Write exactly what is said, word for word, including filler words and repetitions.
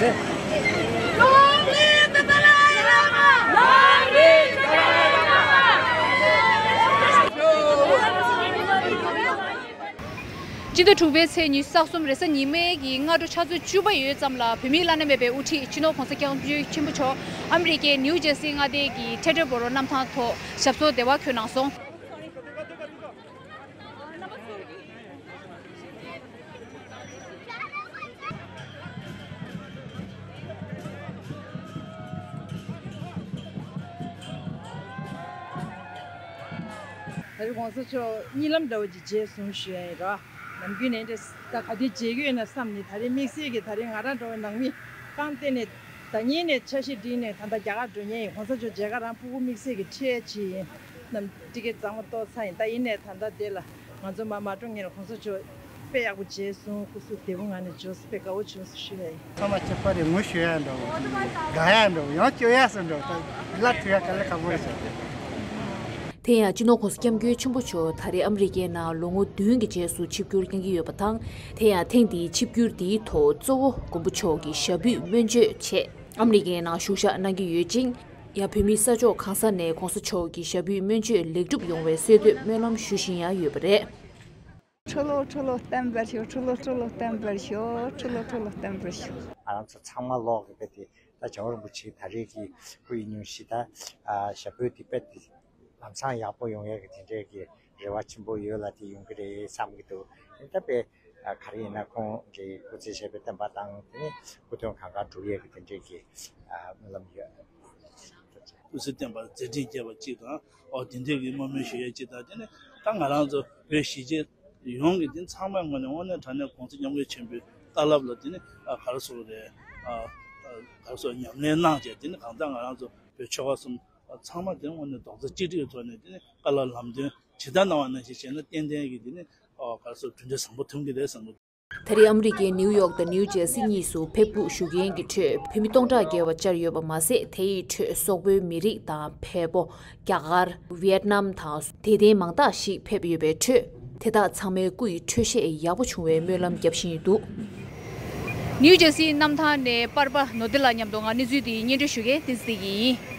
སྤྱི་ཟླ་དྲུག་པའི་ཚེས་ཉི་ཤུ་རྩ་གསུམ་རེས་གཟའ་ཉི་མའི་གི་སྔ་དྲོ་ཕྱག་ཚོད་བཅུ་པ་ཡོལ་ཙམ་ལ། བོད་མིའི་བླ་ན་མེད་པའི་དབུ་ཁྲིད་སྤྱི་ནོར་༧གོང་ས་༧སྐྱབས་མགོན་ཆེན་པོ་མཆོག་ཨ་མི་རི་ཀའི་ནིའུ་ཇར་སི་མངའ་སྡེའི་གི་ཐེ་ཏྲེ་བོ་རོ་གནམ་ཐང་ཐོག་ཞབས་སོར་བདེ་བར་འཁོད་གནང་སོང་། ད་རེས་༧གོང་ས་མཆོག་གཉིད་ལམ་འདྲ་བོ་ཅིག་རྗེས་བཟུང་ཞུ་ཡ་ཡིན་རོ། ནམ་རྒྱུན་ནས་འདྲ་ད་ག་དུས་མཇལ་གྱི་ཡོད་ན་བསམ་ནས། ད་རེས་དམིགས་བསལ་གྱི་ད་རེས་ང་རང་འདྲ་བོ་ནང་མི་རྐང་སྟེང་ནས་ཟླ་ཉིན་ནས་འཆར་གཞི་བསྒྲིགས་ནས་ད་ལྟ་རྒྱ་གར་འགྲོ་མཁན་ཡིན། ༧གོང་ས་མཆོག་མཇལ་ཁ་རང་ཕྲུ་གུ་དམིགས་བསལ་གྱི་འཁྲིད་ཡ་ཅིག་ཡིན། ནམ་ཊི་ཀེ་ཊི་གཙང་མ་གཏོར་ཚར་ཡིན། ད་ཡིན་ནས་ད་ལྟ་དེ་ལ་ང་ཚོ་མར་མ་འགྲོ་སྔོན་ལ་༧གོང་ས་མཆོག་དཔེ་ཡག་པོ་མཇལ་སོང་། སྐུ་གཟུགས་བདེ་པོ་ངང་ནས་བྱུང་སོང་། དཔེ་དགའ་བོ་བྱུང་སོང་ཞུ་ཡ་ཡིན། ཚང་མ་ཁྱད་པར་རེ་ངོ་ཤེས་ཡ་འདྲ་བོ། དགའ་ཡ་འདྲ་བོ། ཡང་སྐྱོ་ཡ་སོ་འདྲ་བོ། ད་ལ་ཐུག་ཡ་དཀའ་ལས་ཁག་པོ་རེད་ཤག་དེ་ཡང་སྤྱི་ནོར་༧གོང་ས་༧སྐྱབས་མགོན་ཆེན་པོ་མཆོག་ད་རེས་ཨ་མི་རི་ཀའི་ནང་ལོ་ངོ་བདུན་གྱི་རྗེས་སུ་ཆིབས་བསྒྱུར་བསྐྱངས་ཀྱི་ཡོད་པ་དང་། དེ་ཡང་ཐེངས་འདིའི་ཆིབས་བསྒྱུར་འདིའི་ཐོག་གཙོ་བོ་མགོན་པོ་མཆོག་གི་ཞབས་པུས་སྨོན་མཆོད་ཆེད་ཨ་མི་རི་ཀའི་ནང་བཞུགས་ཞག་གནང་གི་ཡོད་ཅིང་། ཡང་བོད་མིའི་ས་ཕྱོགས་གང་ས་ནས་༧གོང་ས་མཆོག་གི་ཞབས་པུས་སྨོན་མཆོད་ལེགས་གྲུབ་ཡོང་བའི་གསོལ་འདེབས་སྨོན་ལམ་ཞུ་བཞིན་ཡང་ཡོད་པ་རེད། ཁྲི་ལོ་ཁྲི་ལོ་བརྟན་པར་ཤོག་ཁྲི་ལོ་ཁྲི་ལོ་བརྟན་པར་ཤོག་ཁྲི་ལོ་ཁྲི་ལོ་བརྟན་པར་ཤོག་ང་རང་ཚོ་ཚང་མ་ལོག་གི་དཔེ་དེ་ད་རྒྱལ་བ་རིན་པོ་ཆེ་ད་རེས་ཀྱི་སྐུ་ཡི་སྙུང་གཞི་ད་ཨ་ཞབས་པུས་དེ་དཔེ་དེ་ལམ་སང་ཡག་པོ་ཡོང་ཡས་ཀྱི་དེ་འདྲས་ཀྱི་རེ་བ་ཆེན་པོ་ཡོད་ལ། དེ་ཡོང་གི་རེད་བསམ་གྱི་འདུག་ད་དཔེ་ཨ་ག་རེ་ཡིན་ན་ཁོང་གི་སྐུ་ཚེ་ཞབས་པད་བརྟན་པ་དང་། དེ་ནས་སྐུ་དོན་གང་གང་འགྲུབ་ཡས་ཀྱི་དེ་འདྲས་ཀྱི་ཨ་སྨོན་ལམ་ཡོད། སྐུ་ཚེ་བརྟན་པར་མཛད་འཕྲིན་རྒྱས་པ་གཅིག་དང་། ཨོ་དེ་འདྲས་ཀྱི་བསྔོ་སྨོན་ཞུ་ཡས་གཅིག་དང་། དེ་ནས་ད་ང་རང་ཚོ་བོད་གཞིས་བྱེས་ཡོངས་ཀྱི་དེ་ཚང་མའི་ངོས་ནས་དངོས་གནས་དྲང་གནས་༧གོང་ས་༧སྐྱབས་མགོན་ཆེན་པོའི་བཀའ་སློབ་ལ་དེ་ནི་ཨ་ག་རེ་ཟེར་དགོས་རེད། ཨ་ཨ་ག་རེ་ཟེར། ཉམས་ལེན་གནང་བྱས། དེ་ནི་གང་ལྟར་ང་རང་ཚོ་བོད་ཆོལ་ཁ་གསུམ་ཚང་མ་དེ་དངོས་གནས་རྡོག་རྩ་གཅིག་སྒྲིལ་གྱི་ཐོག་ནས་དེ་ནི་བཀའ་སློབ་ལམ་སྟོན་ཇི་ལྟར་གནང་བ་ནང་བཞིན་བྱས་ན་ཏན་ཏན་གྱི་དེ་ནི་ཨ་ག་རེ་ཟེར། གྲུབ་འབྲས་བཟང་པོ་ཐོན་གྱི་རེད་བསམ་གྱི། ད་རེས་ཨ་མི་རི་ཀའི་ནིའུ་ཡོག་དང་ནིའུ་ཇར་སི་གཉིས་སུ་ཕེབས་སྒུག་ཞུ་མཁན་གྱི་ཁྲོད་བོད་མི་སྟོང་ཕྲག་བརྒལ་བ་བཅར་ཡོད་པ་མ་ཟད། དེ་ཡི་ཁྲོད་སོག་པོའི་མི་རིགས་དང་བལ་པོ། རྒྱ་གར། ཝི་ཡེད་ནམ་དང་དད་ལྡན་མང་དག་ཞིག་ཕེབས་ཡོད་པའི་ཁྲོད། དེ་དག་ཚང་མའི་སྐུ་ཡི་འཕྲོད་བཞེས་ཡག་པོ་བྱུང་བའི་སྨོན་ལམ་རྒྱབ་བཞིན་འདུག་ནིའུ་ཇར་སིའི་གནམ་ཐང་ནས་པར་པ་ནོར་བདེ་ལགས་མཉམ་དུ་ང་གནས་ཚུལ་འདི་སྙན་སྒྲོན་ཞུ་མཁན་བསྟན་འཛིན་བདེ་སྐྱིད་ཡིན།